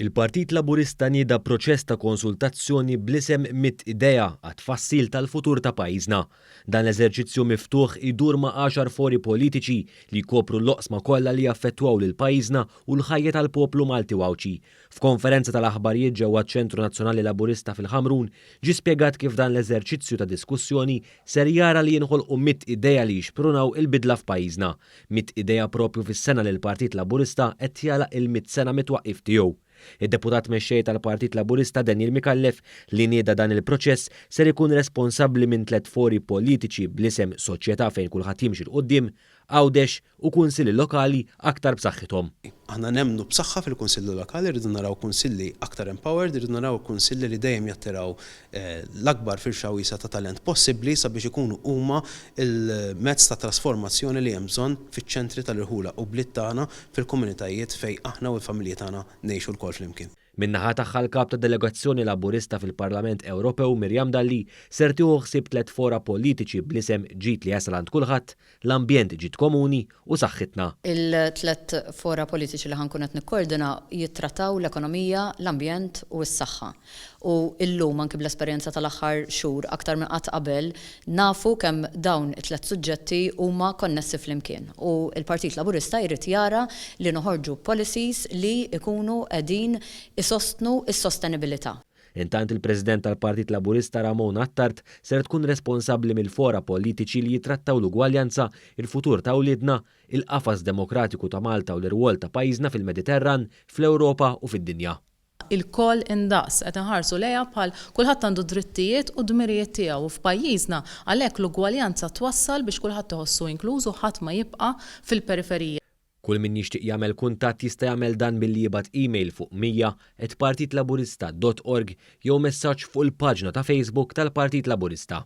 Il-Partit Laburista nieda proċess ta' konsultazzjoni bl-isem Mitt Idea għat-tfassil tal-futur ta' pajjiżna. Dan l-eżerċizzju miftuħ idur ma' għaxar fori politiċi li jkopru l-oqsma kollha li jaffettwaw lil pajjiżna u l-ħajja tal-poplu Malti u Għawdxi. F'konferenza tal-aħbarijiet ġewwa ċ-Ċentru Nazzjonali Laburista fil-Ħamrun ġie spjegat kif dan l-eżerċizzju ta' diskussjoni ser jara li jinħolqu mitt idea li jixprunaw il-bidla f'pajjiżna. Mitt idea propju fis-sena li l-Partit Laburista qed jagħlaq il-mitt sena mit-twaqqif tiegħu. Id-Deputat Mexxej tal-Partit Laburista Daniel Micallef li nieda dan il-proċess ser ikun responsabbli minn tlett fori politiċi bl-isem Soċjetà fejn kulħadd jimxi 'l quddiem, Għawdex u Kunsilli Lokali aktar b'saħħithom. Aħna nemmnu b'saħħa fil-Kunsilli Lokali, rridu naraw kunsilli aktar empowered, irridu naraw kunsilli li dejjem jattiraw l-akbar firxa wiesgħa ta' talent possibbli sabiex ikunu huma l-mezz ta' trasformazzjoni li hemm bżonn fiċ-ċentri tal-irħula u bliet tagħna, fil-komunitajiet fejn aħna u l-familji tagħna ngħixu lkoll flimkien. Min-naħa tagħha l-Kap tad-Delegazzjoni Laburista fil-Parlament Ewropew Miriam Dalli ser tieħu ħsieb tlett fora politiċi bl-isem Ġid li jasal għand kulħadd, l-ambjent ġid komuni u saħħitna. Il-tlett fora politiċi li ħa nkun qed nikkordina jittrattaw l-ekonomija, l-ambjent u s-saħħa. U illum anki bl-esperjenza tal-aħħar xhur aktar minn qatt qabel nafu kemm dawn it-tlett suġġetti huma konnessi flimkien. U l-Partit Laburista jrid jara li noħorġu policies li jkunu qegħdin isostnu s-sostenibilità. Intant il-President tal-Partit Laburista Ramona Attard ser tkun responsabbli mill-fora politiċi li jitrattaw l-ugwaljanza, il-futur ta' wliedna, il-qafas demokratiku ta' Malta u l-irwol ta' pajjiżna fil-Mediterran, fl-Ewropa u fid-dinja. Ilkoll indaqs, qed inħarsu lejha bħal kulħadd għandu d-drittijiet u d-dmirijiet tiegħu u f'pajjiżna għalhekk l-ugwaljanza twassal biex kulħadd iħossu inkluż u ħadd ma jibqa' fil-periferija. Kull min jixtieq jagħmel kuntatt jista' jagħmel dan billi jibgħat email fuq 100@partitlaburista.org jew messaġġ fuq il-paġna ta' Facebook tal-Partit Laburista.